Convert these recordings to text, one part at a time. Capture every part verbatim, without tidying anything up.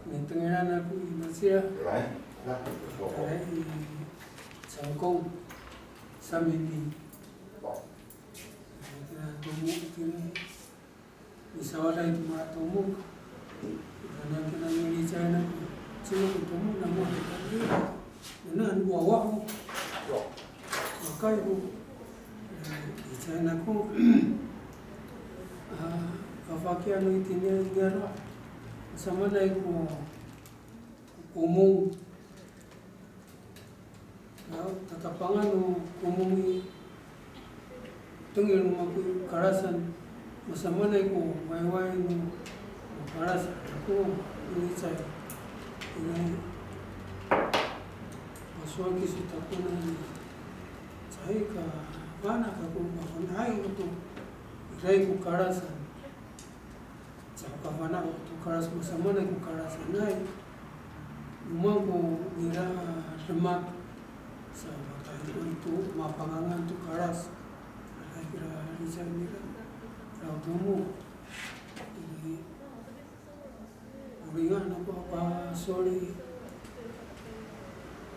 Mitengilan ako i Masila. Tala i Cangkong, Samini. Tala tomok itini. Misawaday to matomo. Tala kira milicay nako. Cima ko tomok namo. Nano wawa ho. Wakay ho. Licay nako. A, fafakiyan no itini niyaro'. Samaanay ko komong. A, tatapangan no komong i, tengil no mako i kalasan. Masamaanay ko wayway no, no kalas ako, milicay. Ina, masowal kiso takowanan i, caay ka fana' kako, mafana'ay to, iray ko kalasan. Caay ka fana' to kalas, masamaanay ko kalas sanay. O maan ko nira, a, demak, sa matayal to, mapangangan to kalas. Ira kira licay nira, ira o tomok. Ini, o ringan ako a pasowal i,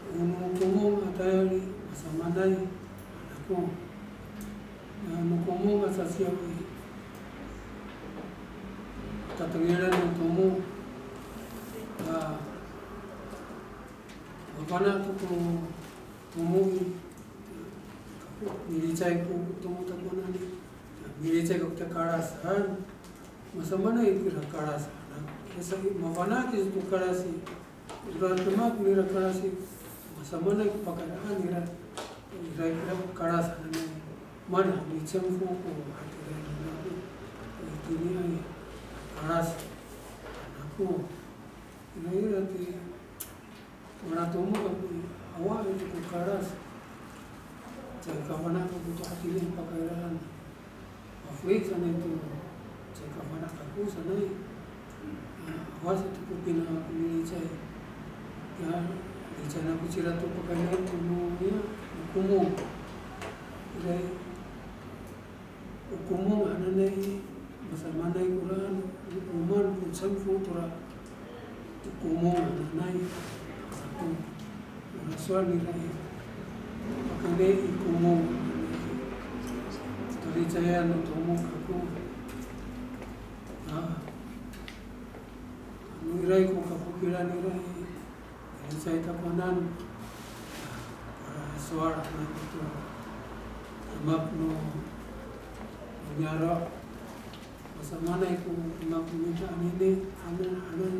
o no komong a tayal i, masamaanay ako. A, no komong a caciyaw i, tatengilan no tomok. A, mafana' to ko tomok i, milicay ko tomok takowanan i, milicay ko to kalas han. Masamaanay kira kalas han. Sa i, mafana' kiso to kalas i, ira demak nira kalas i, masamaanay ko pakayraan nira, ira kira kalas hananay. Mana micengfo ko hatiraay nako, itiniay kalas han ako. Ira ira ti, mala tomok ako i, awaay to ko kalas. Caay ka fana' kako to hatiniay pakayraan. Mafeli' sanay to, caay ka fana' kako sanay. A, awa sato ko pina ko milicay. Ya, licay nako cira to pakaynien to no, ya, no komong. Iray, o komong hananay i, masamaanay kora, o maan ko cangfo tora to komong hananay. Ora sowal nira i, pakayni i komong. Talicayan no tomok kako. A, ano iray ko kafokilan nira i, licay takowanan. Ora sowal nako to demak no, no niyaro'. Masamaanay ko demak no mita anini, anen, anen,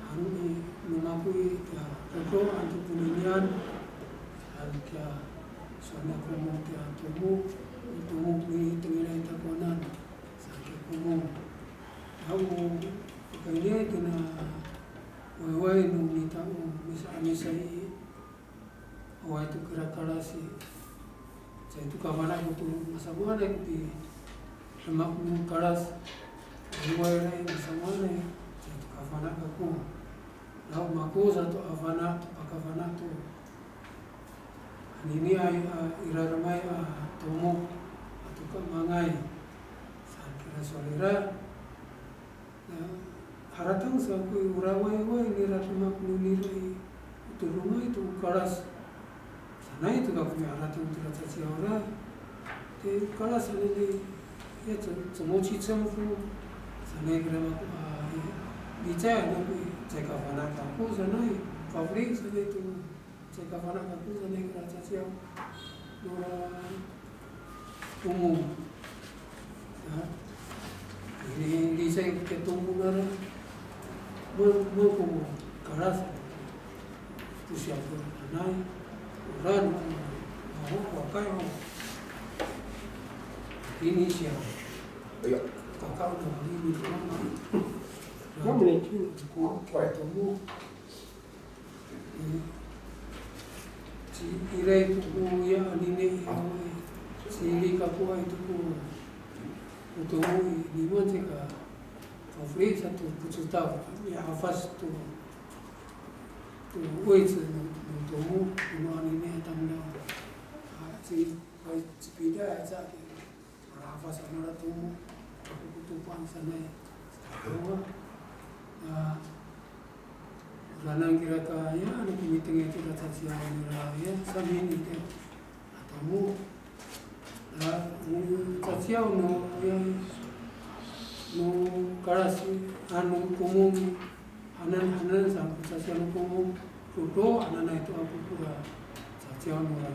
ano i, no mako i, ya, dodo han to koninian, han kiya, sowal nako no kiya tomok, tomok mitengilay takowanan, saan kiya komong. Haw, pakayni kina wayway no mita o misa'Amisay i, awaay to kira kalas i, caay to ka fana' kako to, masamaanay ko pidemak no kalas. Awaay ira i, masamaanay, caay to ka fana' kako. Laho mako sato a fana' to pakafana' to aniniay a, a, i raremay a tomok ato kamangay. Saan kira sowal nira. Na, harateng sa ko i, ora wayway nira demak no nira i, o todongay to o kalas. Sanay to kako miharateng tira caciyaw nira. Ti o kalas sanay i, ya, co, comoci cangfo. Sanay kira mako a, i, licay nako i, caay ka fana' kako sanay. Fafeli' sanay to. Caay ka fana' kako sanay kira caciyaw nora tomok. Ya. Ini, ini caay ko tomok nara. Mo, mo ko kalas. Ko siya ko nanay. Ora no, mo, wakay mo. Ini siya. Iya. Kaka ora ini ko. Mo, ini ko. Ko tomok. Ci, iray to ko ya anini, awaay. Ciri kako awaay to ko, ko tomok i, niman cika, fafeli' sato ko codaw, ya, hafas to, to 位置 no, no tomok, no anini a tamdaw. A, ci, ay, cipida aca ki. Malahafas a mala tomok, kako ko topang sanay. Awa. Ya, Oranan kira ka, ya, ano ko mitengil to caciyaw nira, ya, samiin ita a tamok. A, o caciyaw no, ya, no kalas, ano komong, hanan, hanan sa ko caciyaw no komong, dodo hananay to ako kora caciyaw nora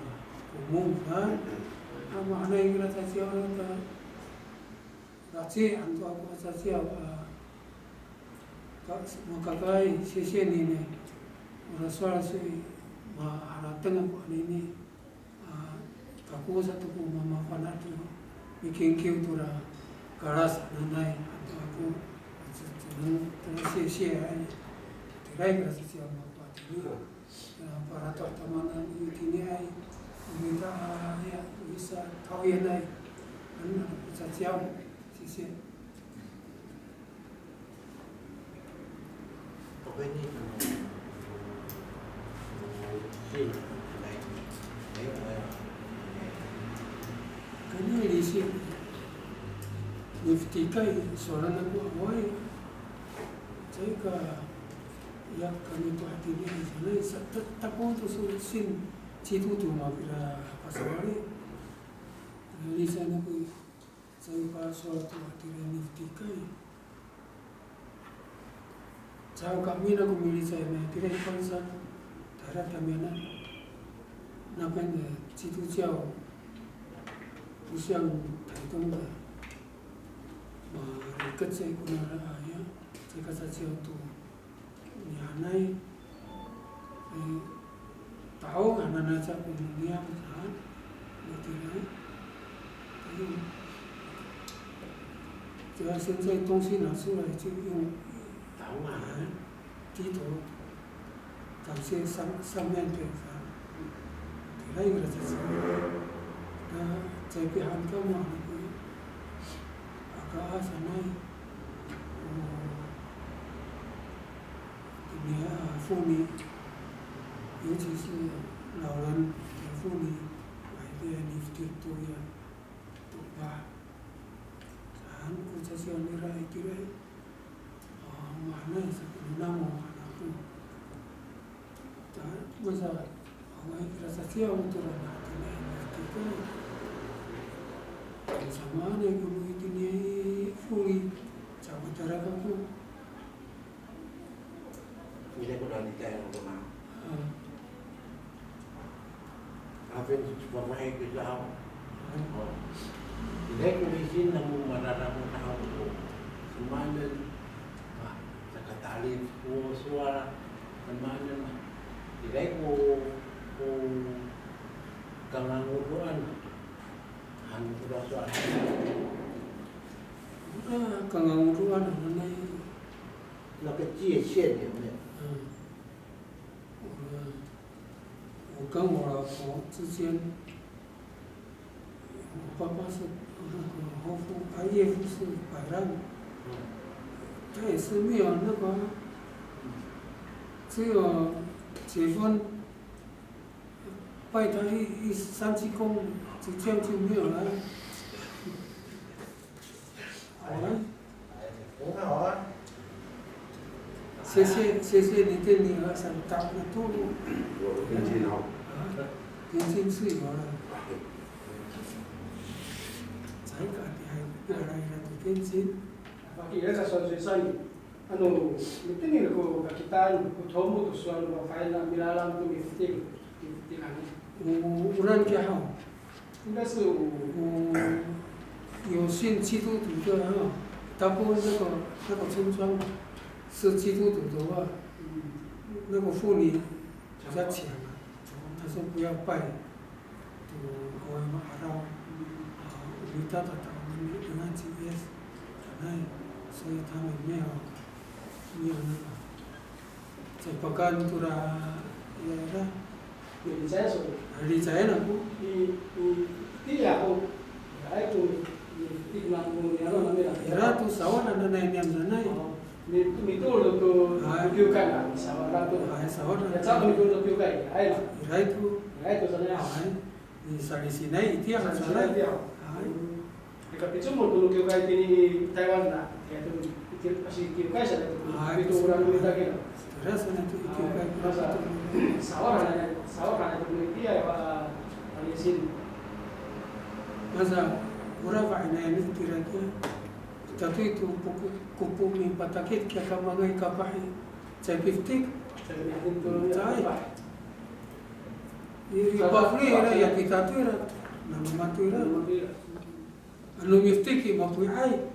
komong, ha. A, mahaenay kira caciyaw no ta, Kaci, anto ako a caciyaw, a, ka, makakaay, sisiya nini. Ora sowal sa i, maharateng ako anini. A, kako sato ko mamafana' to, mikingkiw tora kalas hananay, anto ako, c-, c-, tora sisiya ay, tiraay kira sisiya mako a tini. A, para to tamanan itiniay, mita, a, ya, misa tawiyanay, ano, caciyaw, sisiya. Kani lisin, niftikay, sowalan ako awaay. Caay ka, ya kami to hatini, sanay, sa, ta, tako to so sin, cito to mapira pasawali. Lisin ako, caay pasowal to hatira niftikay. Caay kami nako milicay na tira i Pangcah, tayra tamiyanan. Napen, e, 基督教不像台东的, marikec sa ko nara aya, caay ka caciyaw to niyanay, e, Ta'ong hananay sa ko niyam saan, no tiraay. 只要现在东西拿出来就用 ta'ong hananay, 低头感谢上，上面的 saan. Tiraay kira caciyaw. Na, caay pihanto mako aka a sanay. O, Tiniay a foni, 尤其是老人的foni, a, itiya nifti to ya, to pa. Saan ko caciyaw nira itira i, a, mahaenay sa ko namo han ako. Ta, masa, awaay kira caciyaw to ra na tiniay nifti to. Samaanay ko no itiniay i foli, caay ko tara kako. Ira ko na litay no kona. Hmm. Apen to cipamay ko saw. Hmm. O. Ira ko lisin namo mararamod haw ko. Samanen, a, caka talid ko sowal. Samanen, a, ira ko, ko kangangodoan. Han ko sowal. A, kangangodoan hananay. 那个界限有没有？嗯，我，我跟我老婆之间，我爸爸是那个后父，他岳父是百浪，嗯。他也是没有那个，只有结婚，拜他一，一三鞠躬，就这样就没有了。好了。 很好啊。谢谢，谢谢你对女儿很大的投入。我们天津好。啊，天津自由了。才敢，你还不要来，来天津。Pakira sa sowal sa i, ano, mitengil ko kakitaan, ko tomok to sowal no fafahi a milalan to mifetik, mifetik ano. O, o ran kiya haw. 应该是有，有信基督徒的哈，大部分那个，那个村庄是基督徒的话，嗯，那个妇女比较强啊，他说不要拜，就 awaay ma'araw, 啊，我们大大大，我们平安主耶稣，哎，所以他们没有，没有那个。 Caay pakaen tora, ira, ira. Milicay sa. Milicay ako. I, i, itiya ho. Ay ko, i, i, ma, ko, ni, ano, nami, ira. Ira to sawad hananay niyam sanay. O, mi, mitoor to, to kiwkay a, sawad to. Ay, sawad. Ya, sawad mitoor to kiwkay. Ay, ma. Ira to. Ira to sanay. Ay. Ni salisinay itiya, salisinay itiya. Hay. Nika picomod to no kiwkay itini i Taywan na, itiya to, Kasi kiwkay sa to, a, pito ora no mita kira. Tira sa to i kiwkay. Masa, sawad hananay, sawad hananay to itiya a lisin. Masa, ora fa'inayan itira kiya. Tatoy to ko, kopo mipatakit kiya kamangay kapah i, caay piftik. Caay piftik to kapah. I, i pafeli ira, ya kita to ira. Nano mato ira. Ano miftik i mapoy'ay.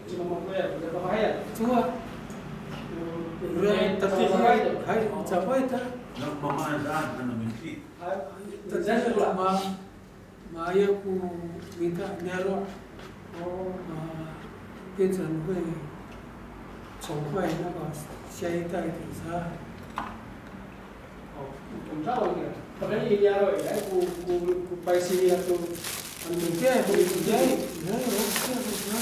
Cima mapoy'ay, ya papahayal. Cowa. Ira, tapi hay, hay, caay to. Nano mamaan saan, ano miftik. Hay, caay to. Ma, Maya ko mita niyaro'. O, ma, 变成会宠坏那个下一代的是吧？O, o, o, o, o, ko, ko, ko paysin nira to, ano, hindi, hindi, hindi, hindi, hindi.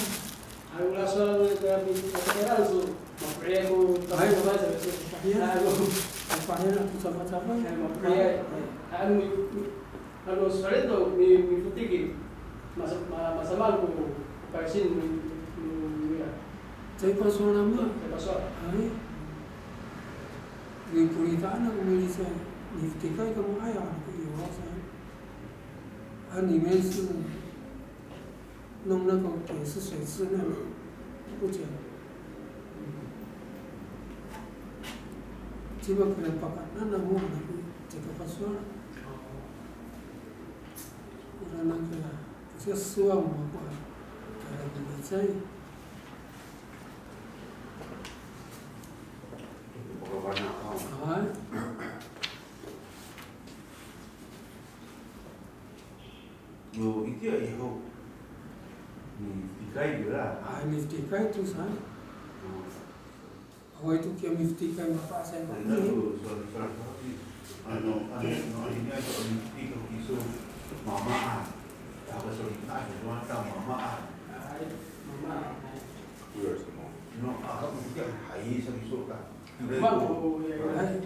Ano, laso, ano, kaya, kaya, so, mapoy'ay ko, ay, mapoy'ay, mapoy'ay, ano, mapoy'ay, ano, Ano, sowal to, mi, mifetik i, mas, ma, masamaan ko paysin mi, mi, mi, ya. Caay pasowal namo. Caay pasowal. Ay. Mipolitaan ako milicay, mifetikay kamo ay, ako i, sa. A, 你们是 弄那个也是水质那个不讲。Cima kira pakaenanan namo, anak ko, caay ka pasowal. Ora nang kira, sowal mo ako, kira milicay. Ay. Yo, itiya i ho. Mifetikay kira. Ay, mifetikay to sa. O. Awaay to kiya mifetikay, mapasay. Ano, ano, ano, ano, ano, ano, mifetikay kiso, mamaan. Ako, so, na, so, mamaan. Ay, mamaan. No, ako, mifetikay, hay, sa kiso ka. Mamaan, o, ya, ya. Ay.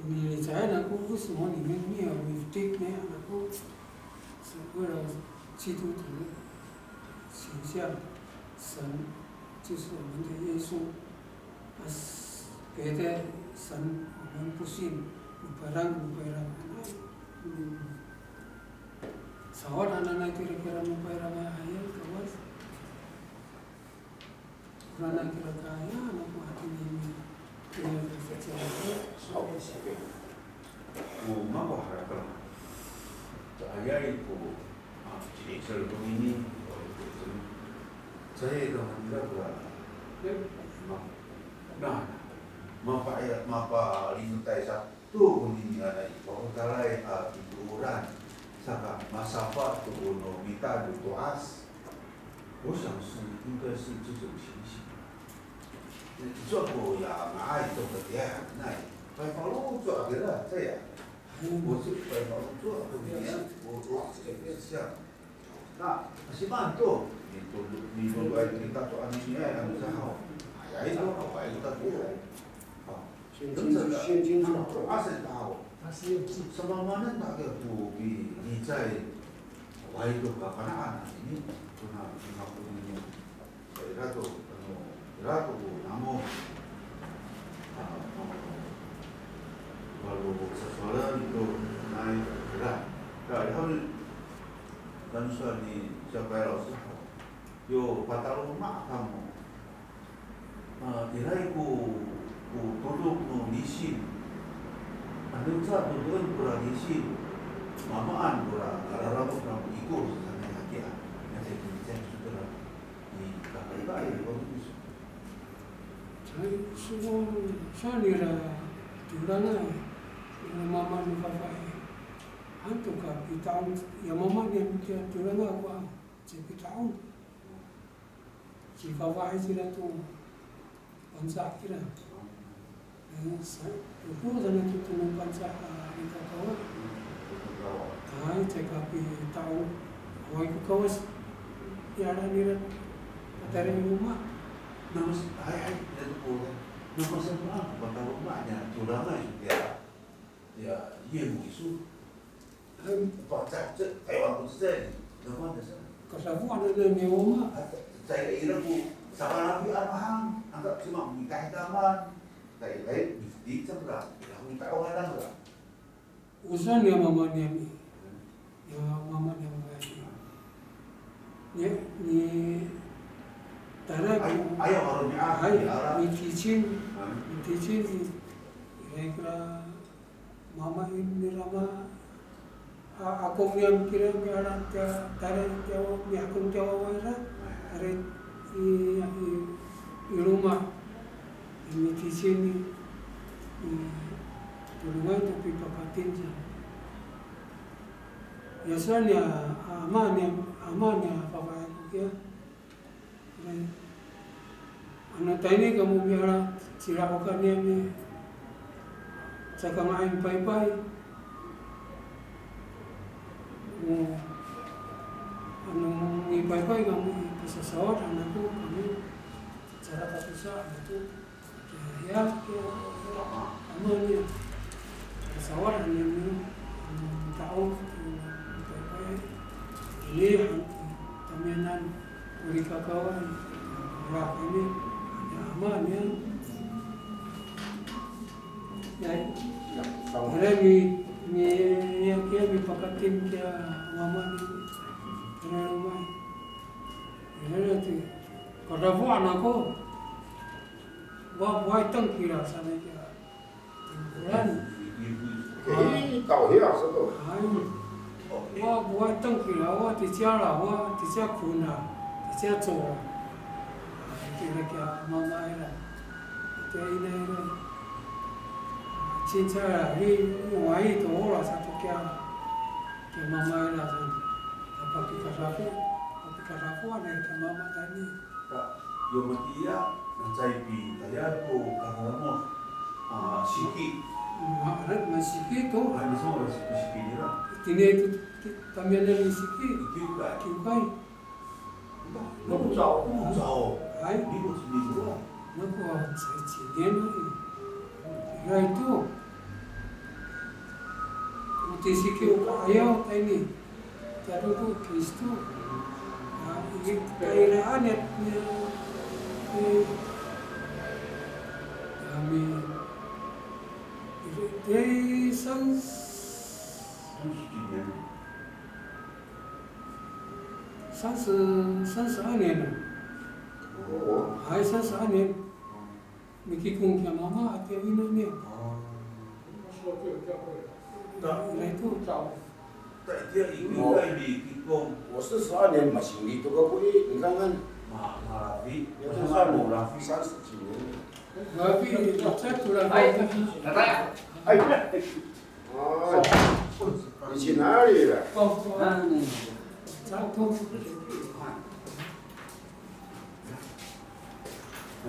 Milicay ako, 为什么你们没有 miftik 呢？Ako, 是为了基督徒的形象，神就是我们的耶稣。啊，别的神我们不信，no payrang, no payrang. Hmm. Sawad hananay kira-kira no payrang a hayay, Kawas. Ora nang kira kaya, ano ko hatini, kira kira sa ciyaw. O mako harateng. Caayay ko, a, ci'icel konini, o, caay to han ira kora, ma, na, mapa, mapalinotay sa to konini hananay, pakotalay a pitooran, saka masafa to ko no mita to to'as. 我想是，应该是这种情形。Icowa ko ya nga'ay to katiya hananay. Payfaloco' kira, saya. 我是 payfaloco' to niya, 我，我这个想。那，siman to, nitolo, nitoloay kita to aniniay, ano sahaw. Ayay to, awaay to, awaay to. 现今是，现今是， Asen ta haw. Samamanen ta ko pilicay, awaay to ka Kanaan anini, kona, kona konini. Ira to, ano, ira to ko namo. A, ano, falo sasowalen to, nai, ira. Ka, ira, ano sowal ni Siyapay 老师 haw. Yo pataloma' kamo. A, iray ko, ko todong no lisin. Ano ca todoen kora lisin, mamaan kora kararamod namo ikor sanay hakiya. Nasa kinicay so kora, i kakaykaay ko lisin. Ay, so, saan ira tolangay, ira mamaan no fafahi. Anto ka pita'ong, ya mamaan ya, ya tolangay ako a, caay pita'ong. Cifafahi cira to Pangcah kira. E, sa, oko saan to to no Pangcah, a, i kakawa. Ay, caay kapita'ong. Awaay ko Kawas. Ira nira, patayra i loma'. Namas, ay, ay, ira to ko, namas, a, pataloma' niya, tolangay kiya. Ya, 岳母说，嗯，把在，在台湾不是在，台湾的是。Kadafoan hananay niyam a. 啊，在，在，在那个， Takarawi a mahang, aka cima mitahitaman, ta iray, mifti cangra, ira mita'onganan ra. O sowal niya mama niyam i. Ya mama niyam i. Ni, ni, tara, ay, ay, aro ni, ah, hay, ni ara. Ni ticin, hmm. Ni ticin i. Iray kira mama i, ni rama. A, akong niyam kira miala tiya, tara tiya, miakong tiya wawa ira, tara i, i, i loma', i miticin i, i, todongay to pipakatin sa. Ya sowal niya, a, ama niya, ama niya, papa ako kiya. Ano tayni kamo miala, cila o kaniyan i, caka nga'ay paypay. O, ano mipaypay kamo i, pasasawad han ako kamo, caka katosa han ako. Kiya, kiya, kiya, ano niya. Sawad han niyam i, ano, mita'ong, mita'ong, ini, han, tamiyanan, o rikakawa, ora kami, ya, ama niya. Ya, ira mi, mi, ya, kiya mipakatim kiya mama niya. Ira loma'. Ira ti, kadafoan ako. Wa, wa iteng kira sanay kiya. Ran. Itaw hiya sato. Hay. Wa, wa iteng kira, wa ticiya la, wa ticiya kona, ticiya cowa. Hay, kira kiya mama ira. Kiya ina ira. Cinca la, ni, ni wa i to la sato kiya. Kiya mama ira san. Apa kikadafo, apa kikadafo ane kiya mama tayni. Ta, yo matiya, na caypi, tayal ko kalalamos, a, siki. Ma, ma siki to. Ay, maso, siki nira. Tini to, ti, tamiyanan ni siki. Kiwkay. Kiwkay. Ba, nako cao, nako cao. Ay. Niko, niko. Nako, cay, cay, nako. Iray to. O tisiki o ka'ayaw tayni. Tado to Kristo. A, i, kairaan ya, ya, ya, kami, i, i, san, 三十, 三十二年了。哦。还三十二年。 Mikikong kiya mama, ati, o ina niya. A. Ta, ira to. Ta, itiya i, ira i mikikong. 我四十二年 masingli to kako i, 你看看。Ma, malafi. 三十几年。Malafi, sa to la. Ay, tatay. Ay. 哦，你去哪里了？哎，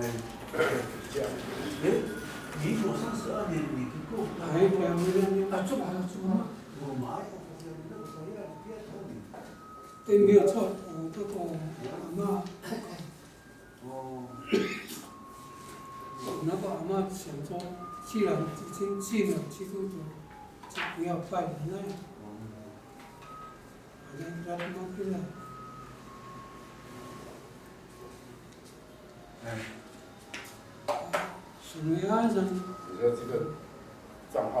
这样。哎，民国三十二年，你跟我，哎，对啊，没有，没有。啊，做嘛，做嘛。我买，我那个时候要，不要投你。对，没有错，我这个，那， 哦。那个阿嬷想说，既然已经进了基督徒，就不要拜了，那，反正他他妈去了。哎。什么样子？你说这个账号。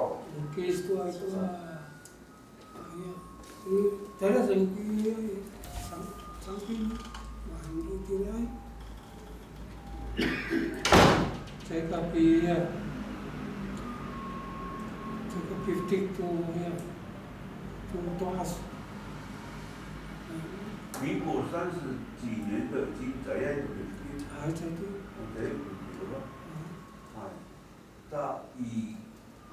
Kristo ito a Iya, tayra saan ko, saan, saan ko, mahaen ko tiraay. Caay ka pi, iya. Caay ka piftik to, iya. To, to'as. 民国三十几年的已经在那个 fifty。还在读。哦，在读了。啊。哎。 Ta i,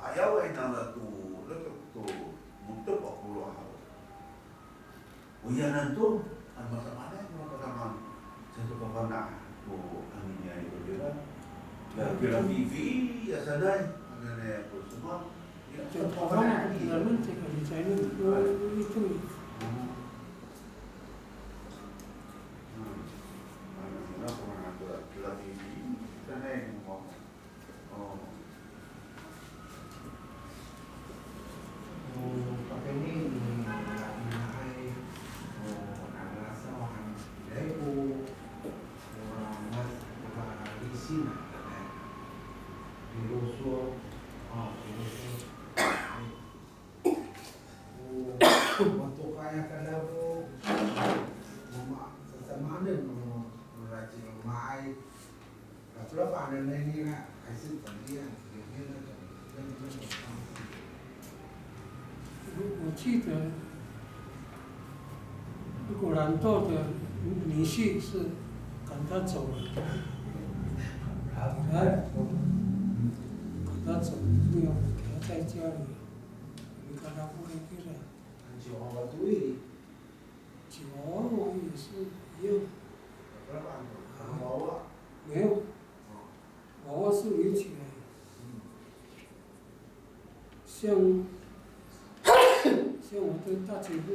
ayaway nangra to, lato to, mo^tep ako haw. O yanan to, ano masamaanay ko mapatama, caay to kafana' ko aniniay to kira. Ya, kira fifi, ya sanay, aniniay ko soma. Ya, caay to kafana' ni. Naman, caay ka ni, caay ni, ito. Hmm. Hmm. Ano, ano, kira fifi, sanay mo. O. O, pakayni i, i, inaay, o, nangra saw han, iraay ko, o, nangra 法人呢，你看还是怎么样，有没有那种那那种方式？我我记得，如果懒惰的女婿是赶他走了，哎，赶他走，没有给他在家里，你看他不会回来。 Chihuahua 也是一样。没有，娃娃是留起来。像像我的大姐夫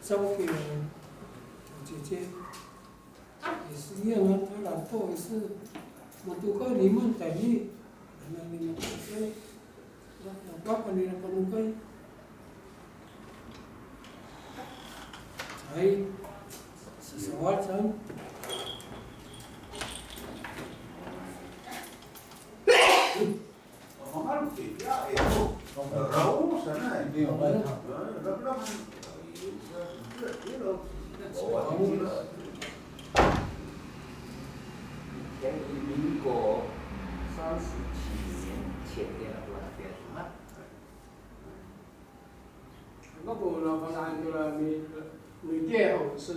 交给我姐姐， 也是一样啊，他懒惰也是，matoka nima tayni, nima tayni, na, na, papa nira panokay. Ay, sasawad saan. Mako na fana'an to la mi, mitiya ho si,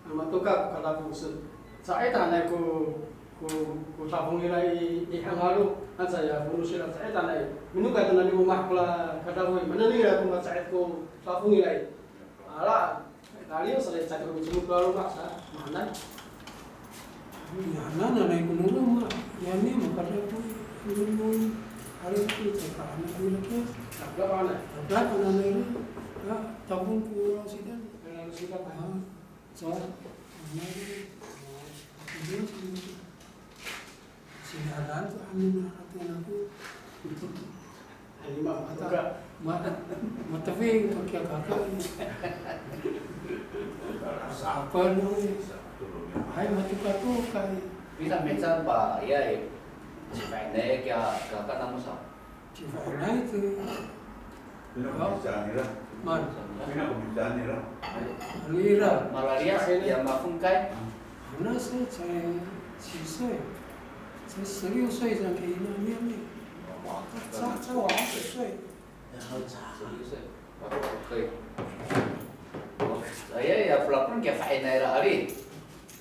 a, matoka ko kadafong si, ca'id hanay ko, ko, ko dafong nira i, i hangalo, anca ya fono sira ca'id hanay, minokay to nani omah ko la kadafong i, manani nira ko maca'id ko dafong nira i. Ala, Taliw sa, caay ko micimok to loma' sa, mahaenay. Mahaenay, nanay ko no loma', yani makadafong, nonong, ari ko caay ka hanay ko nira kiya. Tabla hanay. Tabla hanay, a, dafong ko losidan. Losidan. A, so, hanay, a, Sini'adaan to amin a harateng ako. Ay, ma, mata, ma, matefing to kiya kaka. Saka no, hay, matoka to kay. Pina miheca pa, ya, e. Sifa'inay kiya kaka namo sa. Cifa'inay to. Pina ko mihecaan nira. Maan. Pina ko mihecaan nira. Ano ira. Malaliyas, ya mafengkay. Ano sa, caay, 几岁? Caay 十六岁 saan ko ina niyam i. Caay, caay 二十岁. 十六岁. Kay. Aya, ya, pelapen kiya fa'inay nira ari.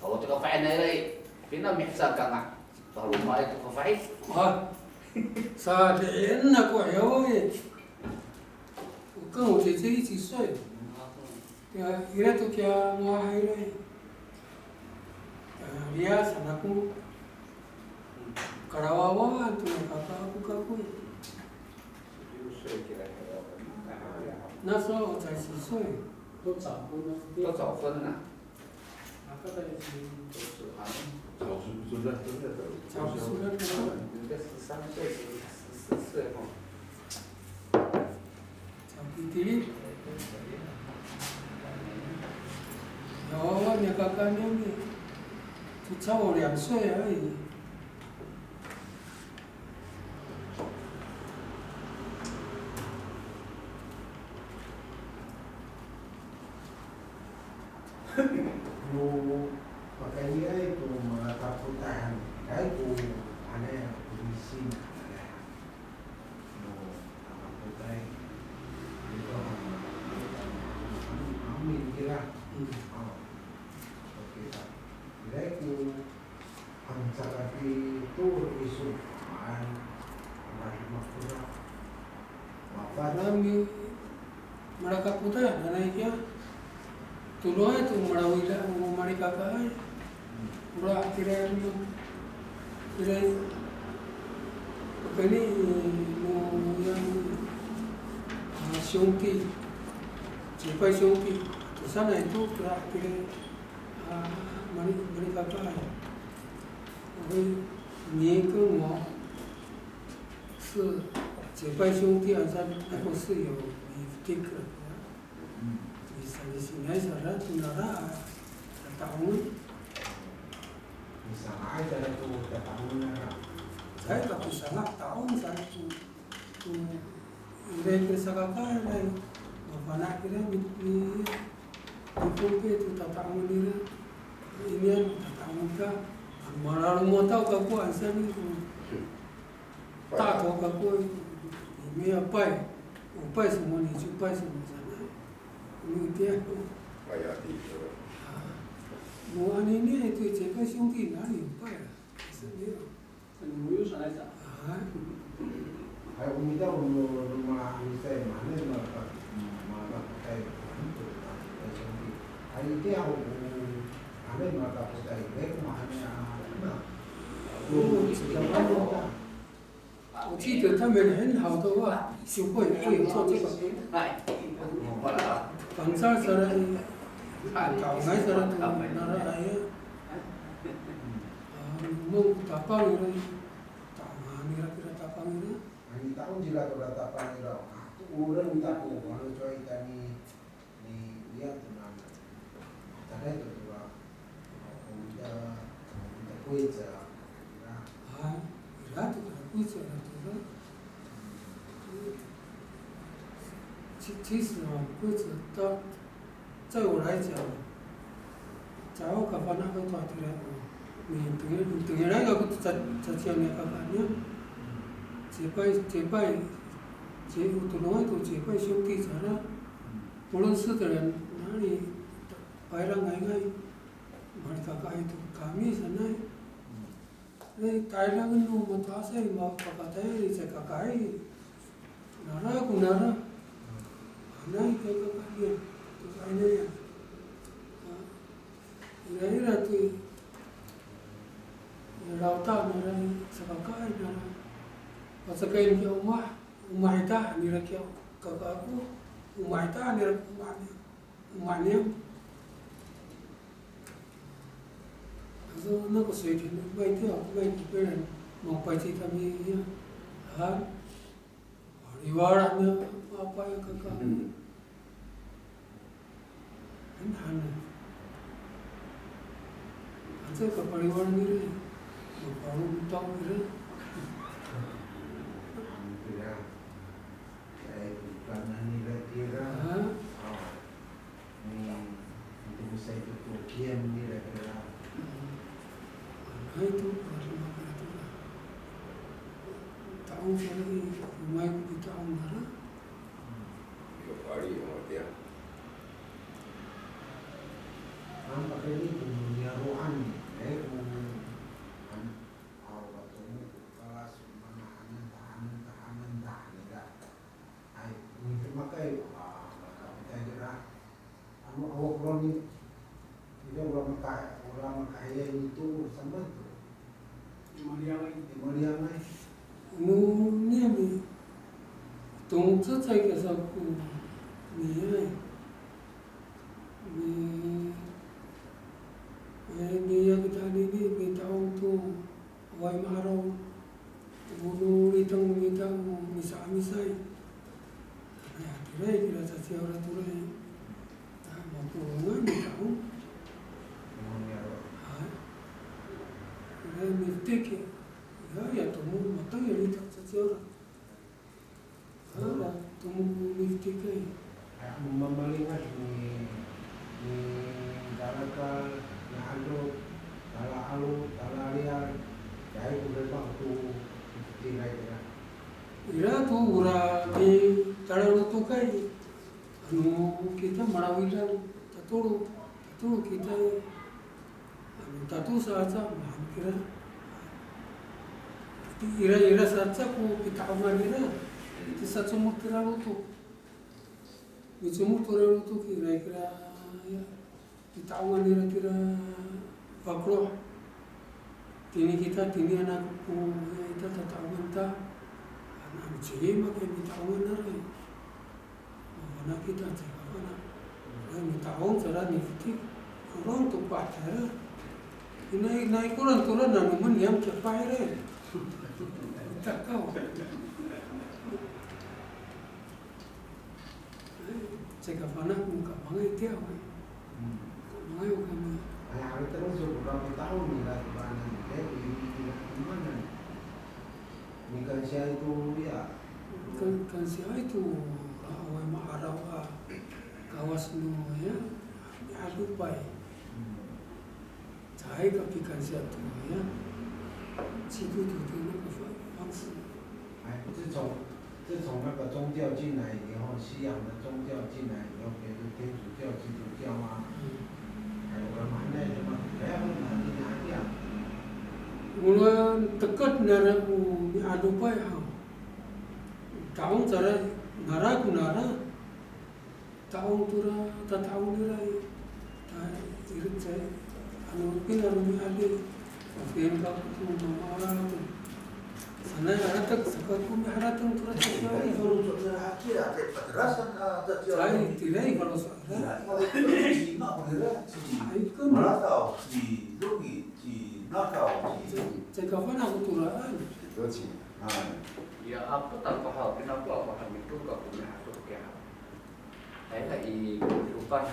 Awa to ka fa'inay nira i. Pina miheca kanga. Paloma ito ka fa'i. A, sa diin ako ayo i. 我跟我姐姐一起睡。Ya, ira to kiya ngahay ira i. Ya, saan ako. Karawawa to ya kaka ako kako i. 那时候我才十岁。都早婚了。都早婚了。 早熟，真的，真的早熟。早熟了。人家十三岁、十四岁吼。早弟弟。有，我那个干妹妹，就差我两岁而已。 No pakayniay to malakapotahan, ira ko, ano, komisin, ano, no, malakapotay. Ito, ano, amin kira. Hmm. O. Okay, ta. Ira ko Ano caka ti tolo iso, maan, marahimak kora. Mafana' mi, malakapotay, nanay kiya. Toloay to malawida, o malikakaay. Ora, tira, tira, pakayni, no, ya, a, 兄弟, 结拜兄弟, to sanay to, ora, tira, a, mali, malikakaay. 我会，你跟我是结拜兄弟，好像那个是有 particular 的。你是，你是，你是，那，那，那，打工。Misanga'ay to tata'ongen nira. Caay ka pisanga' ta'ong sa to, to, ira to sakakaay, mafana' kira mi, mi, mipompi to tata'ongen nira. Inian to Ka, malalomataw kako, ansaan ko, 大头 kako, 你们要拜，我拜什么你就拜什么 sanay. 我们这样。拜呀，地主。啊，我安排你对这个兄弟哪里有拜了？是没有。 Ano yo sanay sa. Hay. Hay, o mita o no, no mala misay, mahaenay malaka, malakapotay, hay, itiya ho, mahaenay malakapotay, hay, mahaenay a, na. O, 我记得他们很好的话，就会，会有做这个。Fangcal saan, taongay saan to nara aya. A, no tapang ira, taongan nira kira tapang ira. Ani taong cira kira tapang ira. A, to oren ta ko, ano cowa itini, ni, iya to nana. Caay to tora, a, o mita, o mita 规则 ira. A, ira to tora 规则 ira tora. 其，其实啊，规则到 在我来讲，caay ko kafana' to hatira, mitengil, mitengilay kako to ca-, caciyaw no kaka niyam. Cipay, cipay, ci, o todongay to cipay 兄弟 cangra. 不认识的人，哪里 payrang ngayngay, malikakaay to kami sanay. E, tayra no mato'asay, mapakatayal i, caay kakaay. Nara ko nara. Hanay ko kakaay. Ko kaay nira. A, ira, ira to i, ira o ta nara i, caay kakaay nara. Pacakay kiya omah, omah ita, nira kiya kaka ako, omah ita, nira omah niyam. Omah niyam. Ato nako 水田 no 卖掉，卖给别人，mapayci kami ya. Han. Liwal niya, apa ya kaka. Han, han. Ato kapaliwal nira, mapalomataw nira. Ay, bukan nira kira. Ha? O. Ni, nito sa ito to kiyam nira kira. Hay to, para sa makira to na. Ta'ong sa i, o maan ko pita'ong nara. Yo, pali, o, tiya. An pakayni ko niyaro'an, e, ko, an, aw, ato mo, kalas, mana, hanan, tahanan, tahanan, tahanan, nira. Ay, nito makay, a, makapitay kira. Ano, awa ko roni, ira ora maka-, ora makaayay nito, samaan to. Maliyangay. Maliyangay. No, niyam i, tong cecay ka sa ko, niyay. Ni, e, niyam kita nini, mita'ong to, Awaay ma'araw, o no liteng mita o misa'amisay. Ay, hatiraay kira caciyaw ira to ray. A, mapolongan mita o. Hay. Ira miftik. Ya, ya, tomo matang ya liteng caciyaw ira. Ira to miftikay. Ay, ano mamalingad ni, ni Tarakal, ni Adop, Tala Alo, Tala Riyar, caay ko demak to miftikay kira. Ira to ora mitalotokay. Ano kita malawidan tatolo, tatolo kita. Ano tatolo sa aca, mahaen kira. Ira, ira sa aca ko pita'ongan nira. Ti sacomod tira lotok. Micomod tira lotok, ira kira, ya. Pita'ongan nira kira, paklo. Tini kita, tini anak ko, ya, ita tata'ongan ta. Ano, ano, cima kay pita'ongan nira. Mafana' kita, caay kafana'. Ay, mita'ong, cara miftik. Orong to patera. Ina, ina ikoran toran nanomen niyam caay patera. Takaw. Caay kafana' ko kamangay tiya, ay. Kamangay o kami. Ay, ari terus yo, ko kami tahu nira, ko anan, eh, ini, ini, ini, mana? Mikansiyaay to, ya. Kan, kansiyaay to, a, awaay ma'araw a kawas no, ya, mi'adopay. Ca, 还有一个比较像的呀，基督徒的那个方方式。哎，自从自从那个宗教进来以后，西洋的宗教进来以后，比如天主教、基督教啊，嗯。还有罗马那什么，哎，我们还是拿掉。 Ora teked nara o mi'adopay haw. Ta'ong cara nara ko nara. Ta'ong tora tata'ong nira i. Ta, ira cay, ano, pinaro mi'adi. Pinaro ko mamaala ko. Sanay harateng, saka ko miharateng tora tata'ong. Cay, tiraay faloco' nira. Ay, kan. Cay, cay kafana' ko toraan. Ya, apetak ko haw, kinakowa ko haw, mitoka ko mihato kiya haw. Tayra i kokopan.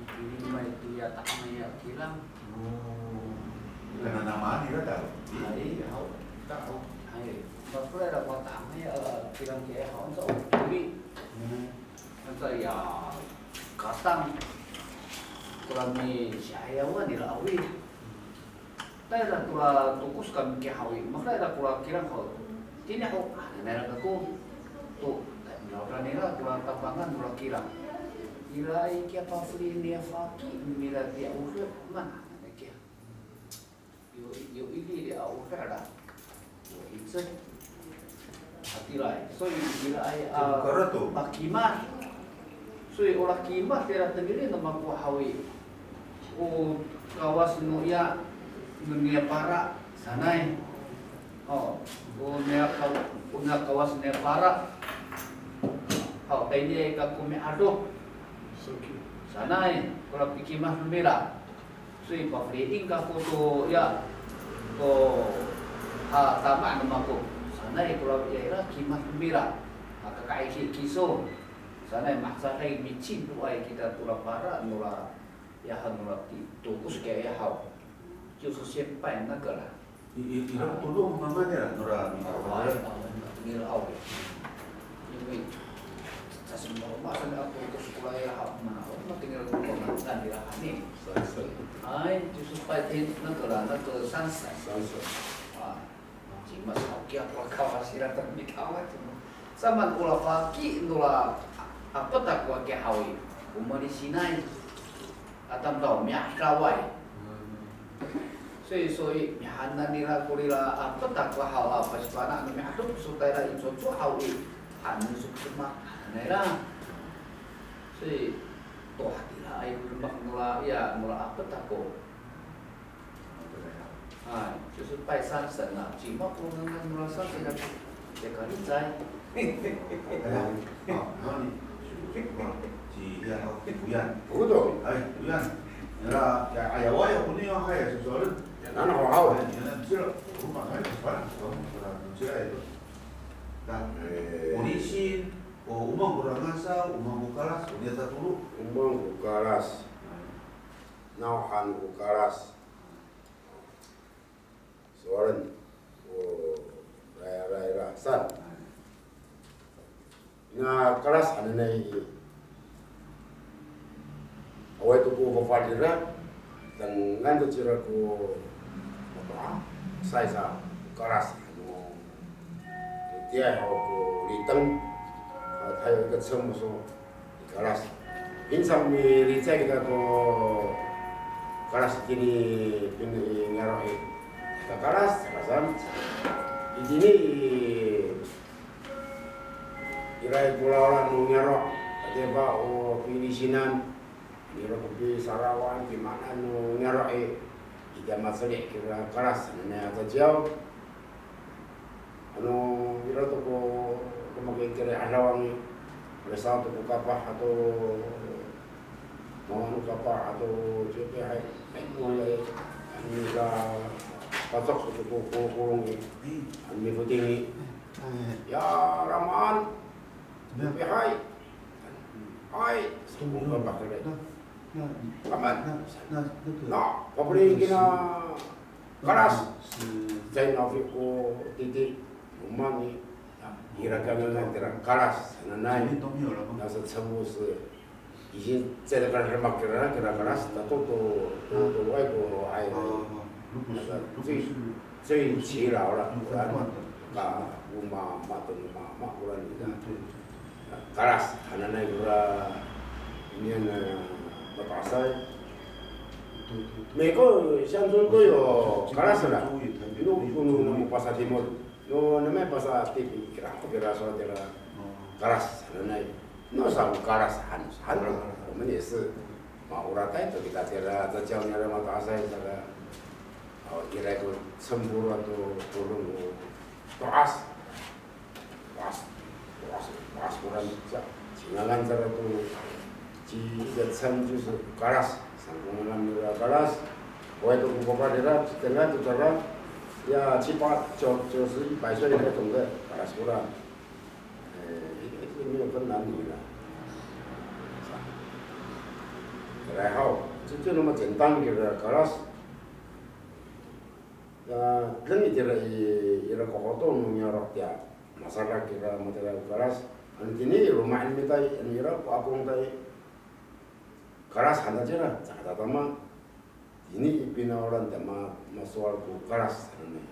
Itilimay to ya ta'angay a kilang. O. Kananamaan nira to. Hay, haw. Taw. Hay. Makoray ira ko ta'angay a kilang kiya haw, anca o koli. Anca ya katang. Kora misi'ayawan nira awi. Tayra kora tokos kami kiya haw i, makoray ira kora kilang haw. Tini ho, hananay ira kako. To, milawra nira kora tapangan nora kilang. Iraay kiya pafeli niya faki, mira tiya ohe, mana hananay kiya. Yo, yo ili ri a ohe ra. Yo icel. Hatiraay. So, iraay a, pakimad. So, ora kimad tira tengilen no mako haw i. O kawas no iya, no niya para, sanay. O, o niya kaw-, o niya kawas niya para. Haw, tayni kako mi'adop. Sanay, kora pikimad no mira. So i, pafeliing kako to, ya, to, ha, tama no mako. Sanay kora, ya, ira kimad no mira. Ha, kakaiki kiso. Sanay mahecaday micindoay kita tora para nora, ya, ha, nora ti, tokos kiya ya haw. 就是先拜那个啦。 I, i, ira ko todong mama nira nora, nora, nira aw. 因为 sa semua masa ni ako ko sekolah ya, ha, mana ako matengil ko pangangan nira hani. Ay, 就是拜天那个啦，那个三神。三神。 A, cima sa kiya ko kawas ira termitawat. Samaan ora faki nora apetak ko kiya haw i, o malisinay. A tamdaw, mi'adaway. So i, so i, mihanan nira korira apetak ko haw a pasifana' no mi'adop so tayra i coco haw i, hanen so ko demak, hananay ra. So i, to hatiraay ko demak nora, ya, nora apetak ko. Ay, 就是拜三神啊，cima ko ngangan nora 三神 a, ya kalicay. Ay, a, nani, ci, ya, Uyan. Oto. Ay, Uyan. Nira, ya, ayaway, koni, hay, sosowalen. Ya, nano haw. Ay, ya, nano, cira, roma, hay, sosowalen, sosowalen, cira ito. Ta, e, o lisin, o, o maan kora ngasaw, o maan ko kalas, o niya tatolo. O maan ko kalas. Ay. Nawhan ko kalas. Sowalen ko rayray ra saan. Na kalas hananay i, awaay to ko fafalira, tengan to cira ko, apa, sa i sa ko kalas, ano, itiya ho ko liteng, a, tayo ika cem so kalas. Pinsang milicay kita ko kalas itini pin i niyaro' i. Ka kalas, kalas saan. Itini i, iraay ko lawla no niyaro'. Atiya pa o pilisinan. Niyaro' ko pisarawan, pimaanaan no niyaro' i. Itiya maceli' kira kalas, nanay a caciyaw. Ano, ira to ko, ko makikiri adawang, ira sa to ko kapah ato, mawano kapah ato, cipi hay, hay mo hay, ano ira, pacok to ko, ko, kolong i, ano mifoting i. Ya, ramaan, cipi hay, hay, sa ko kapah kiri. Ramaan, na, papeli kina, kalas. Caay nafo ko titi, o maan i, ira ko ngangan tira kalas, nanay. Nasa cebos. 已经在那个什么给人给那个那是都都都都外国哎，那个最最耆老了，啊，我妈妈等妈妈过来的，啊，Kalas，还有那个，你看那个，那巴塞，每个乡村都有 Kalas 的，no no no no pasal timur，no no pasal timur，kira kira说的了，Kalas，还有那。 No sa o Kalas han, han, 我们也是，ma, oratay to kita tira, caciyaw nira mato'asay saka, o, ira ko cempolo to polong ko to'as. To'as, to'as, to'as koran sa, cingangan sa to, ci, 一个称就是 Kalas, sangko ngangan nira Kalas. 我也都不怕的了，等下就等了，呀，七八九九十一百岁那种的 Kalas koran。 哎，也没有分男女了。然后，就就那么简单，就是 Kalas。呃，等于就是一一个活动，我们要讲，masalah kita model Kalas。Ano tini, loma'in mita, ano ira ko akong tay, Kalas han ta cira, caay tatama. Ini i pinaolan ta ma, masowal ko Kalas hananay.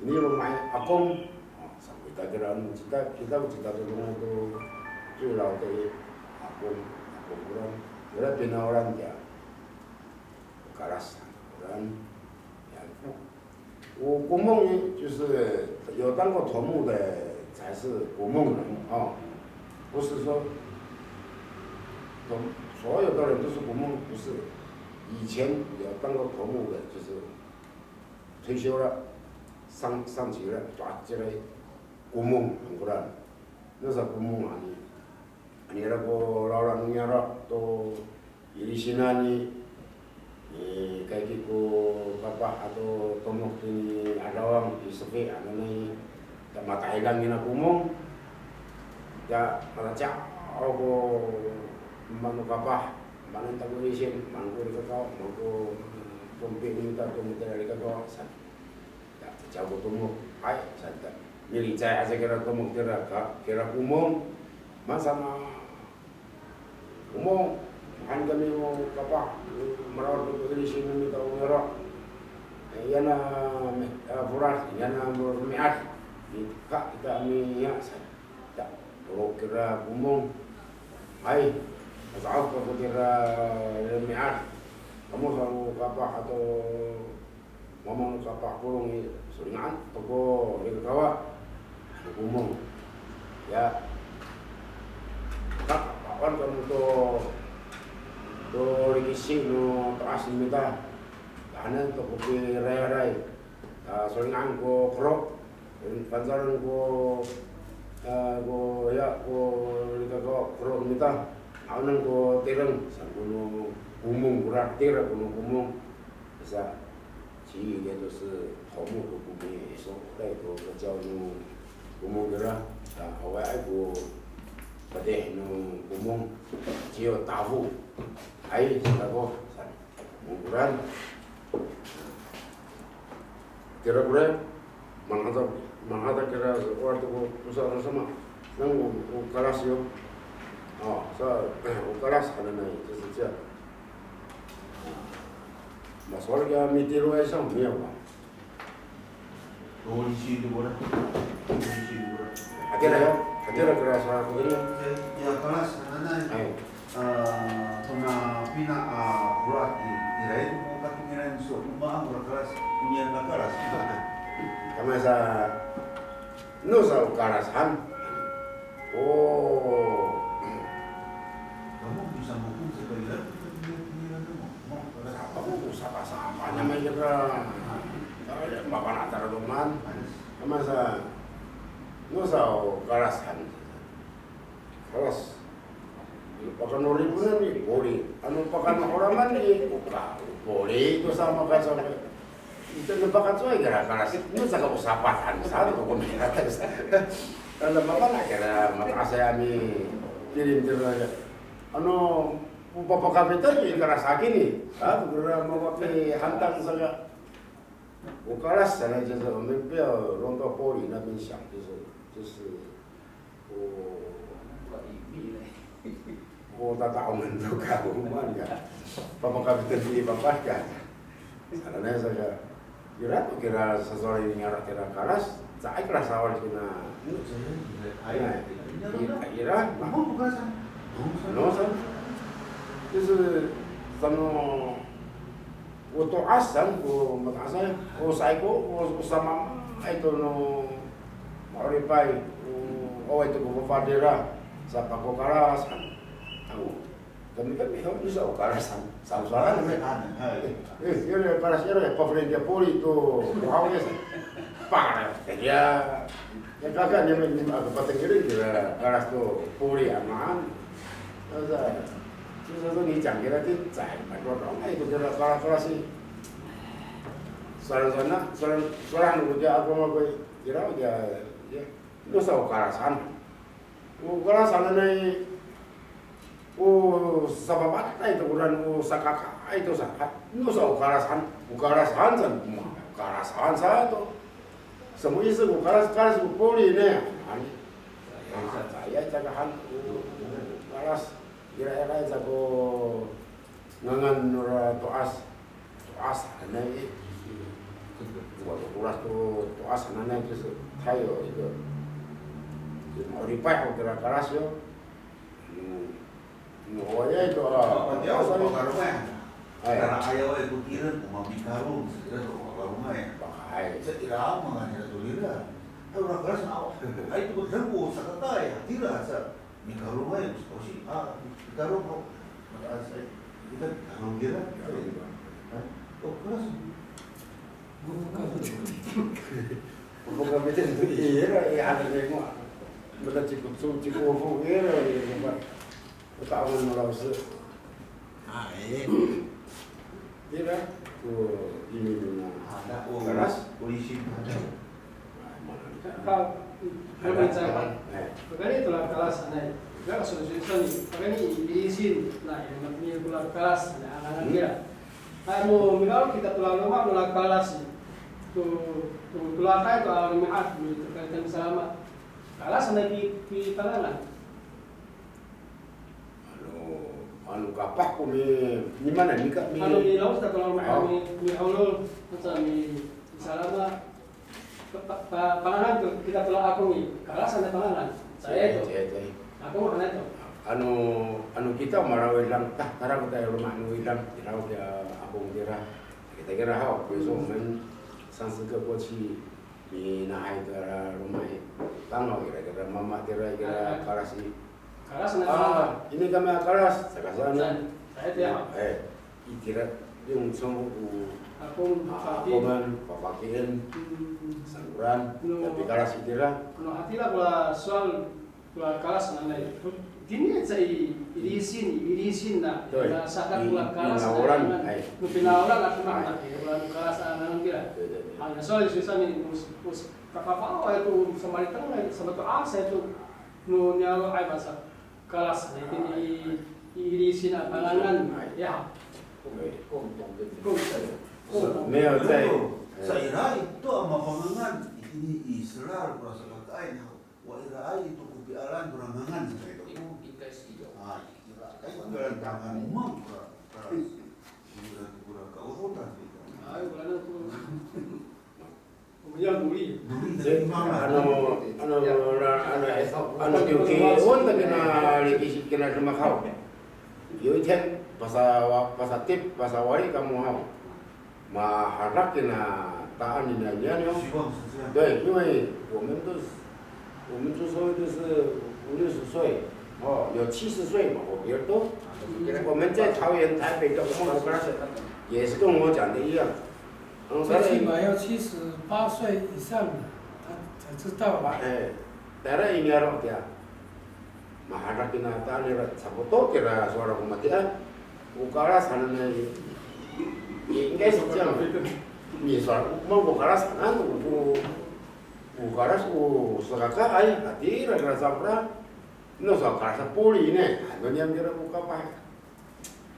Ini loma'ay akong, o, sa ko ita kira ano, cita, kita ko cita to longoc to, 最老的 akong, akong koran. Ira pinaolan tiya Kalas koran. Ya, o, o komong 就是有当过头目的才是 komong 人哦，不是说 头，所有的人都是 komong，不是。以前有当过头目的，就是退休了，上上级了，抓起来 komong 很多人，那是 komong 啊，你 Ano ira ko lawlan niyaro' to ilisin nani, i, kayki ko kapah ato tomok tini Adawang i Sefi, ano nai, ta matahidang nina komong, ta matacaw ko mano kapah, mano ta ko ilisin, mano ko likakaw, mano ko tompi nita to mita likakaw, sa, ta caw ko tomok, ay, sa ta, milicay aca kira tomok tira ka, kira komong, masama, Komong, han kami o kapah, malawad ko ilisin no mita o niyaro'. Yana, a, folad, yana romi'ad. Nika kita miya sa. Ta, tolo kira komong. Hay, masa'of kako kira romi'ad. Kamo sa o kapah ato Mamang no kapah polong i, solingan to ko likakawa. Ano komong. Ya. Ka, pawan kamo to, to likisi no to'as no mita. Tahanan to ko pirayray. A, solingan ko kero. Fangcalen ko, a, ko, ya, ko likakawa kero no mita. Awanan ko tireng, saan ko no komong, kora tira ko no komong. Sa, ci, ira to sa, tomo to komong, so, tay to, ko caw no komong kira, sa, awaay ko, padih no komong, ciyo tafo. Ay, sa ko, sa, komong koran. Kira kora, Manghata, manghata kira sowal to ko tosa no sama. Nang o, o kalas yo. A, sa, o kalas hananay, sasociya. Masowal kiya mitiroay sa, miyaw a. Oishii to kora. Oishii to kora. Hatira ya, hatira kira sowal ko ini. Ya, kalas hananay. Hay. A, tona pina a folad i, iraay to ko katongilan so, o maan kora kalas, oniyan a kalas. Tama sa, no sa o kalas han. O. Kamo bisa mokon sa kailan, tongilan mo, mo kalas. Kamo ko sapasapa niyam kira. Ay, mapanatar to maan. Tama sa, no sa o kalas han. Kalas. Pakano Riponan i, poli. Ano pakano Oraman i, o ka, poli to sa makasaw. Ito no pakacowaay kira kalas. No saka o sapatan sa, no ko minatay sa. Ano mapana kira mato'asay a mikilim tira. Ano, o papakapitan i kalas akini. Ha, kira mapapihantang saka. O kalas sa na, 就是我们不要弄到玻璃那边想，就是，就是 O, Ko tata'ongen to ka o maan ka. Papakapiten to i papah ka. Sanay sa ka. Ira to kira sasowal i niyaro' kira kalas. Caay kira sawal kina. Ay, ira. No sa. Sano, sano, o to'as saan ko mato'asay, o saiko, o, o samamaay to no ma'oripay, o awaay to ko fafadira, sapakokalasan. Ako, kami, kami, o, no sa o kalasan, saan, saan, kami. Eh, eh, ira, kalas, ira, pafrind ya poli to, o awaay sa. Pakalas, ya, ya, kaka, ni, ni, ako, patengilen kira, kalas to, poli, a maan. Sa, sa, sa, ni cang kira ti, sa, ma, ro, ro, ay, ko kira, kalas, kalas i. Saran sana, saran, saran ko tiya ako mako i, kira, ya, ya. No sa o kalasan. O kalasan hananay, o sapapaetay to koran, o sakakaay to sa. No sa o kalasan, o kalasan saan, o kalasan sa to. Samo isi ko kalas, kalas ko poli ne. Ani. Sa, sa, ya, sa kahan, o kalas. Ira, ira, sa ko ngangan nora to'as. To'as hananay i. Wa, to'as to, to'as hananay to sa, tayo ito. Ma'oripay ho kira kalas yo. Hmm. No, ya ito, a. Ay. Kara ayaw ay ko tireng ko mamikarong, sa ira to makarongay. Pakay. Sa ira mangan ira to ira. Ay, ora kalas na. Ay, to ko tireng ko sakakaay, tira sa. Mikarongay, o si, a, mikarong, o. Mataas, ay, kita mikarong kira. Ha? O, kalas. Buka beten to ira, ya, ada demo. Mata ciko, ciko, ira, ya, Kata'ongan no lawsi. A, e. Ira ko ini no na. Ada, o, kalas. Polisi ada. Ka, ka, ka, e. Pakayni to la kalas hananay. Ka, so, so, so, ni, pakayni ilisin, na, ira, matiya ko la kalas, na, a, na, kira. Ano, mihaw kita to la loma' no la kalas. To, to, to la kay to, a, romi'ad, mi, to kay to misalama. Kalas hananay pi, pipangangan. Ano, ano kapah ko mi, mimaan, mi ka, mi. Ano, milawos kita to la, mi, miholol, sa mi, misalama, pa, pa, pangangan to, kita to la akong i, kalas hananay pangangan. Caay to. Caay, caay. Akong hananay to. Ano, ano kita mala widang, ta, tara kita i loma' no widang, ira ko kiya akong kira. Kita kira haw, 比如说我们三四个过去 Minahay to ira loma' i. Tangaw ira, kira mama tira, kira kalas i. Kalas na. A, ini kami a kalas, saka saan. Saan, saan ya. E, itira, yung song ko, a, akomen, papakien, sangkoran, tapi kalas itira. No, hatira ko la sowal Ko la kalas nanay. Itini sa i, ilisin, ilisin na. Toy. Na sadak ko la kalas na. Pinaolan, ay. No pinaolan ako na, ay, ko la kalas a nanay kira. Toy, toy, toy. Ano, so, iso sa ni, us, us, kakapao, ay, to, sa malitengay, sa mato'asay to. No, niya, ay, masa, kalas na, itini i, ilisin a pangangan. Ay. Ya. Kong, kong, kong, kong. Kong, kong. Sa, sa ira ito a mapangangan, itini i selal, ko la sakakaay, na. Wa iraay to ko pialaan to ra ngangan sa ito ko. A, iraay to ko pialaan to ra ngangan, o maan kora, kora, kora, kora kaorotan ito. Ay, wala na ko. Ano, ano, ano, ano, ano, kiwon ta kina likis, kina demak haw. 有一天, pasa, pasatip, pasawali kamo haw. Mahadak kina ta'an nina niyan yo. 希望是这样。对，因为我们都是，我们之所以就是五六十岁，哦，有七十岁嘛，我比较多。我们在桃园、台北的，我们老师也是跟我讲的一样。嗯，最起码要七十八岁以上的，他才知道吧。哎，tayra i niyaro' tiya. Mahadak kina ta'an nira, sapoto kira sowal ko matiya. O kalas hananay, i, i, 应该是这样. Ni sowal ko kalas hanan, o, o kalas, o sakakaay, hatira kira sowal kira. No sowal kalas a poli ne, ano niyam kira o kapah.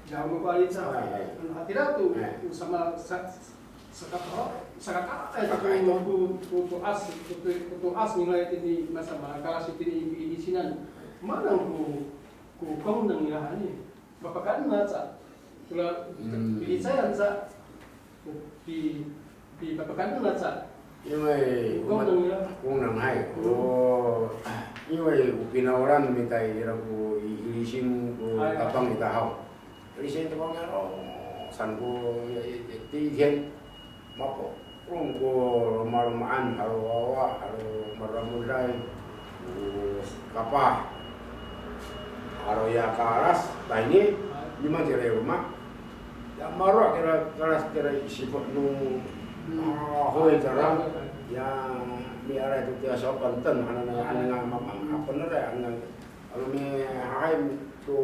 Yaw no ko alica. Ay, ay. Ano hatira to, ay, o sama, sa, sakakaay, sakakaay to, to, to, to'as, to, to, to'as nira itini, masama, kalas itini i, ilisinan. Maan ko, Ko 功能 nira hani, papakaen aca. Kora, hmm, pilicayan sa, ko pi, pi, papakaen aca. 因为功能 hay, ko, 因为 o finawlan mita ira ko i, ilisin ko tapang ita haw. Ilisin to ko niyaro' san ko, ya, ya, ya, 第一天. Mapolong ko lomaloma'an, halo wawa, halo maramoday, ko kapah, halo ya kalas, tayni, nima cira i loma'. Ya maro' kira kalas kira i sifo no, a, hoy cara, ya miaray to tiya sapanten, hananay, hananay, mama, apa nira, hananay, ano mihahay to,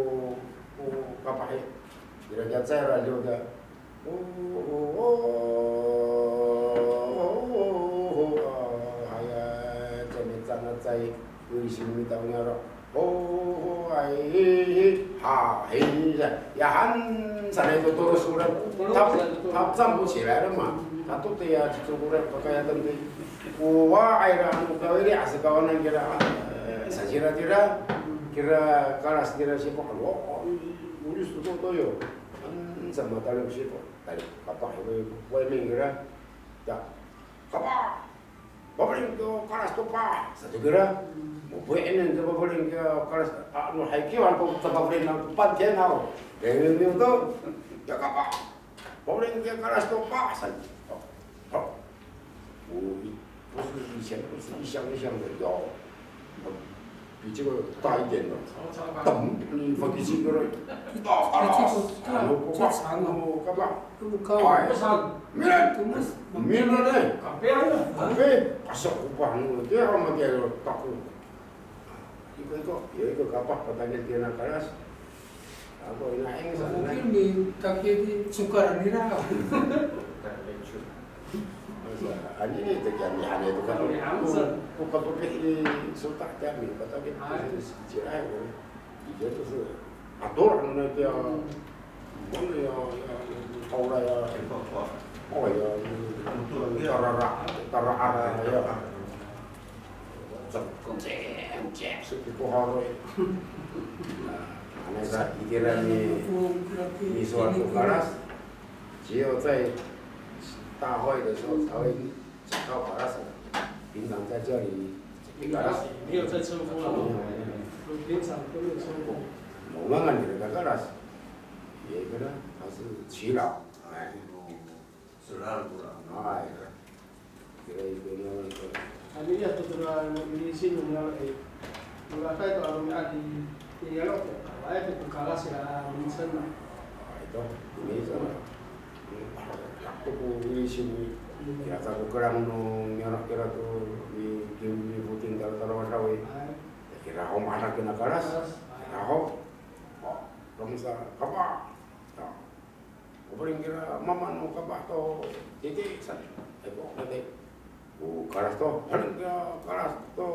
ko kapah i, kira kiya cira, liyo kiya. Hay, caay mita, caay, ilisin mita o niyaro'. Hay, hay, hay, ya han sanay to toros kora. Tap, tap, 站不起来了嘛. Tato tiya to kora, pakayatan to. Wa, ay ra, ano kawili, asa kawanan kira, a, sasira tira, kira kalas tira sifo, ano, o, o, o, to, to, yo. Ano, sa matalok sifo. Tali, kapah, waymen kira. Ya, kapah, pafeling ko kalas to pa, sato kira. Mo, waymen kira, pafeling ko kalas, a, no, hay kiwan ko, pafeling nang pantiyan ako. Kaya yun yun to, ya kapah, pafeling ko kalas to pa, sato. O, o. 不是以前，不是一箱一箱的，要比这个大一点的。等，你放进去，大，大，大，这个，这个长啊，那个干嘛？这么高啊，哎，不长，没人，这么，没人呢。Kape, kape, asa ko pa, no, dia mati ayo tako. Iko, iko, ya, iko kapah, patayni tiya a kalas. Ako, ina, ing, sa, ina. Mungkin mi, kaki di sukar nira. Sa, anini, to kiya mihanay to kan. Ko, ko, ko, ko, i, sota kiya mi, patayni, cira, ko. Ija to sa, ator, ano na kiya, mana ya, ya, taola ya, o ya, tarara, tarara ya. Cek, cek, cek, so, ko haroy. Ano sa, itira ni, ni sowal to kalas. 只有在大会的时候才会讲到 kalas. 平常在这里，没有在称呼了。没有，没有。平常都没有称呼。Mangangan kira kalas. Ya, kira, 他是耆老，哎。 Sowal ko ra. Ay, kira ito niya to. Ano iya to tora ilisin no niyaro' i, manga'ay to a romi'ad i, i niyaro' to, awaay to ko kalas ira a mincen. Ay, to, ini sa. Yak to ko ilisin i, kira sa ko kerang no niyaro' kira to i, kim, i foting taro, taro, taro, ay. Kira ho mahadak kina kalas. Kalas. Kira ho. O, rong sa, kapah. O. Pafeling kira mama no kapah to titi san. Ay ko, titi. O kalas to, pafeling kira kalas to,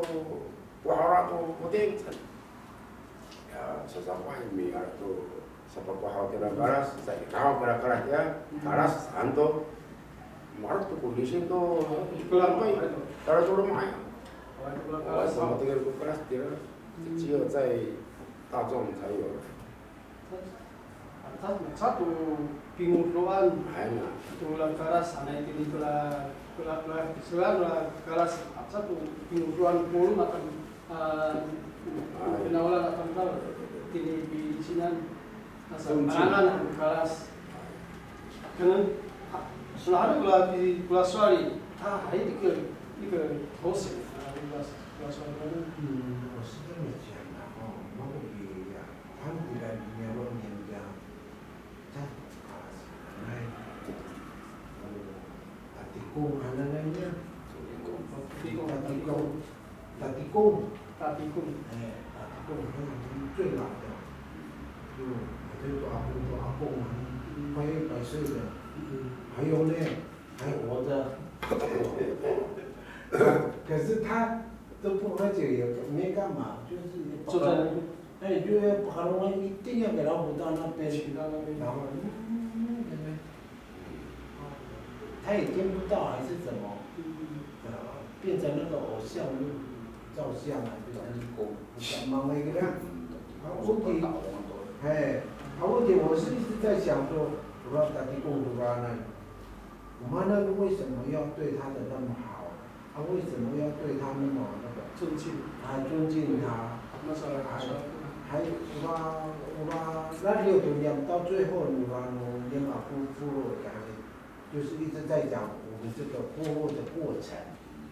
ko hora to foting san. Ya, sasapay mi, ala to, sapapahao kira kalas, sa, ikaw kira kalas ya, kalas, saan to. Maherek to ko ilisin to, ikola to, tara to loma'ay. Awaay to matingil ko kalas, tira. 只有在大众才有。 Sa, sa to pingodoan. Hay na. Tora kalas, sanay tini tora, tora, tora, sera tora kalas, sa to pingodoan polong ato, a, finawlan ato, tini pisinan. Asa, pangangan to kalas. Kenen, a, sowal ko ra, ko ra sowal i, a, hay, iko, iko, hosi, a, ko ra, ko ra sowal ko ra. 嗯，我是这么讲的哦，我们也 Hananay, tatikong hananay niya. Tatikong. Tatikong. Tatikong. Tatikong. Eh, tatikong, 那个最老的。就，就阿公，就阿公啊，快一百岁了。还有呢， 还活着。可是他都不喝酒，也没干嘛，就是坐在那边。哎，就是把他们一定要给他扶到那边，扶到那边。然后，嗯，那边，他也听不到还是怎么，呃，变成那个偶像，照相啊，就是那个狗，蛮那个样。啊，问题，哎，啊，问题我是一直在想说，我要打地公主啊，那我们那为什么要对他的那么好？啊，为什么要对他那么那个？尊敬。啊，尊敬他。那时候还不说。还，我，我，那里有点到最后，你把我们把部落给他，就是一直在讲我们这个部落的过程。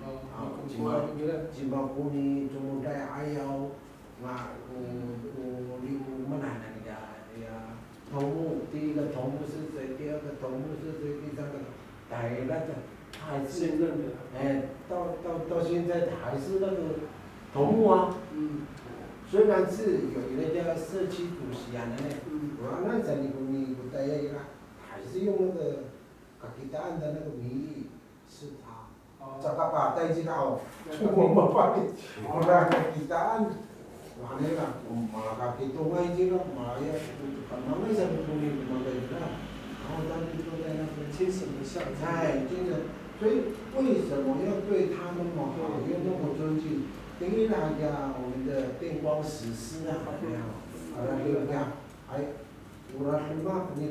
哦，啊，你怎么，怎么鼓励，怎么带，还有 Nga, o, o, 我们奶奶呀，哎呀，头目，第一个头目是谁，第二个头目是谁，第三个，大家的，他还是，现任的。哎，到，到，到现在他还是那个头目啊。嗯。虽然是有一个叫社区主席啊，那，嗯。我那在你们古代呀，还是用那个 kakitaan 的那个名义 是他。哦。Caka patay sila, o. Caka patay. Ora kakitaan. Ano na, malakakitongay sila, malaya, kamangay sa piponi, kamangay sila. 然后他们坐在那边。精神的象征。哎，精神。所以为什么要对他那么好，又那么尊敬？因为那个我们的电光石师啊，有没有？好了，就这样。哎，我的妈，你